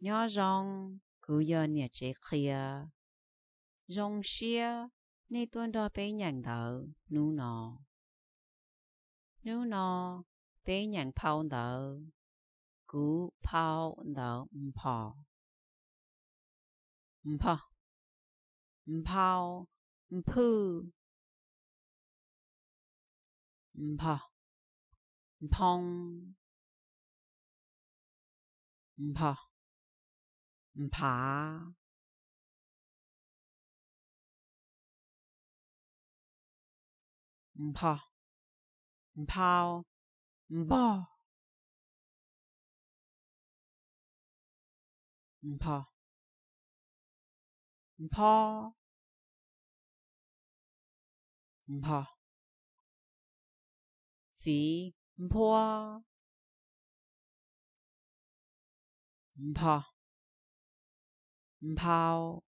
Nyob zoo, kuv yog niam tsev qhia. Zoo siab nej tuaj nrog peb nyeem ntawv hnub no. Hnub no peb nyeem phau ntawv, kuv phau ntawv npho. Npho, nphau, nphwj, npho, nphoo, npho, nphav, npho, nphau, npog, npho, nphob, npho, txiv nphuab, npho, nphau,